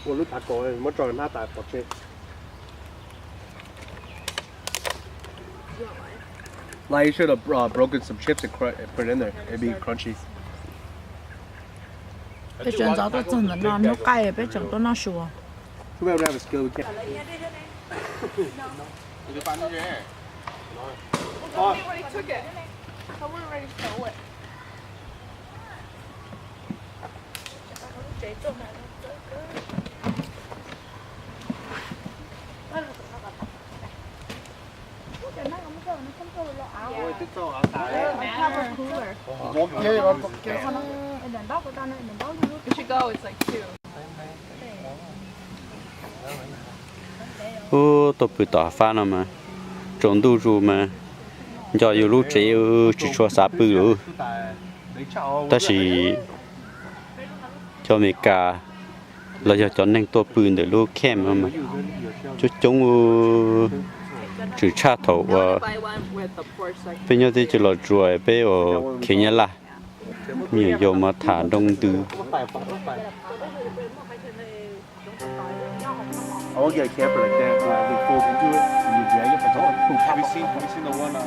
Ua lub tav kaus muab tso hnab tas pov tseg. Like, you should have uh, broken some chips and cr- and put it in there. It'd be crunchy. Peb tseem ntxov tuaj txog ntawm no hnub qaij peb tseem tuaj noj su. Too bad we don't have a skillet. We can't. Ub, tuaj pw tom hav fab no mas tsaus ntuj zus mas nco yus lub tsev tsis tshua xav pw lawm. Tab sis cov Amelikas los yog cov neeg tuaj pw ntawm lub camp no mas coob coob, tseem tshaj thaum uas peb nyob teb chaws Los Tsuas peb ua khiav nyab laj, me nyuam yaus mas tham nroo ntws. I won't get a camper like that. When it folds into it, when you drag it, it's all poop. Have you seen, have you seen the one, uh,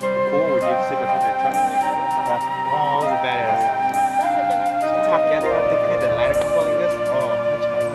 the pole where you sit behind the truck? Yeah. Oh, it was a bad idea. Top gas, I think we had the ladder go like this. Oh, that's fine.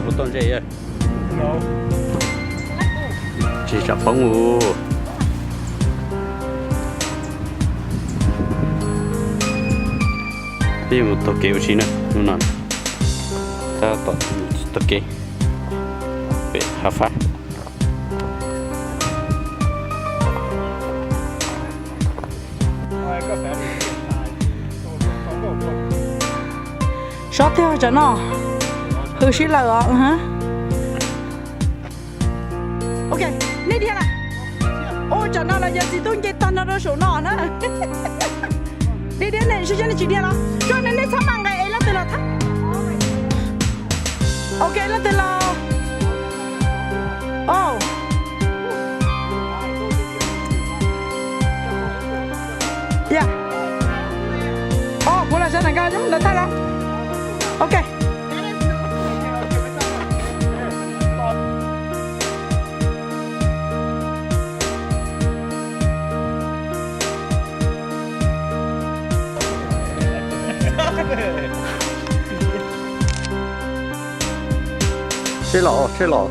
Ua tau ntses. Tsis tsam poob u. Peb mus taug kev ua si na, hnub no tab tom taug kev pem hav fab. Sov tiag tsam no, hws sib laws os. Ok, nej dhia lawm. Ua tsam no los yog txiv tub nce tag no rau saum no na. Dhia dhia, nej sib sib nej tsis dhia los tsuas nej, nej txhob mam nqes es leej twg los thab. Ok, leej twg los. Oh. Yeah. Oh, puas los sab nram nkaus lawv thaij los. Ok. Seb los, seb los.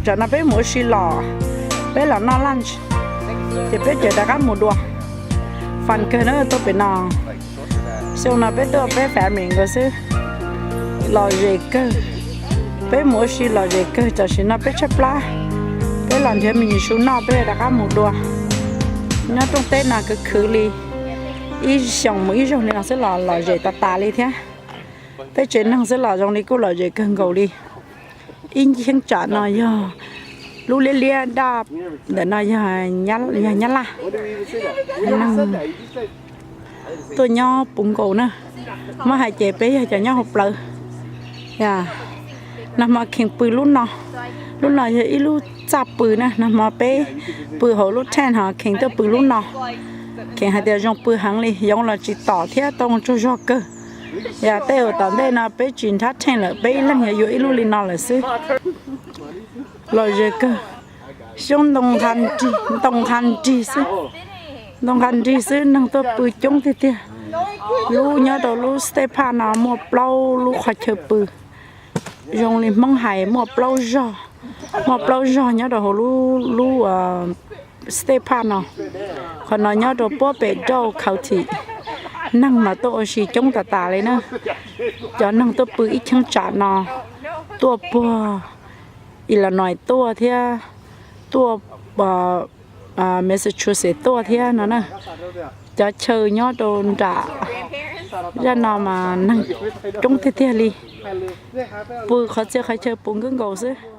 Tsam no peb mus ua si los, peb los noj lunch, ces peb ces rov qab mus dua. Fun kawg na tuaj pem no. Xyoo no peb tuaj peb family nkaus xwb, lom zem kawg. Peb mus ua si lom zem kawg, tam sim no peb tshaib plab, peb los nrhiav me nyuam su noj peb rov qab mus dua. Nyob rooj teb no khwv khwv li, ib xyoos mus ib zaug li no xwb los lom zem tas tas li thiab. Peb tsev neeg xwb los zoo li kuj lom zem kawg nkaus li. Ib cheeb tsam no yog lub liab liab daj, ntawm no yog Nyab Laj. Neeg tuaj nyob puv nkaus na. Muab hais ces peb yog cov nyob hauv plawv. Nag hmo kheev pw lub no, lub no yog ib lub txaj pw na, nag hmo peb pw hauv lub tent ho kheev tuaj pw lub no. Kheev hais tias zoo pw heev li, yoov los tsis tom thiab tau tsaug zog kawg. Yog tej uas tom ntej no peb tsis nrhab tent lawm, peb ib leeg yog yuav ib lub li no lawm xwb. Lom zem kawg, xyoob ntoo nqha nrig xwb, ntoo nqha nrig xwb, neeg tuaj pw coob tiag tiag. Lub nyob rau lub state park no muaj plaub lub qhov chaw pw, zoo li Hmoob hais muaj plaub zog, muaj plaub zog nyob rau hauv lub state park no. Qhov no nyob rau puab pem Dade County, neeg mas tuaj ua si coob tas tas li na. Cov neeg tuaj pw ib cheeb tsam no tuaj puag Illinois tuaj thiab, tuaj Massachusetts tuaj thiab no na. Cov chaw nyob rau nram zaj no mas neeg coob tiag tiag li, pw qhov txhia qhov chaw puv nkaus nkaus xwb.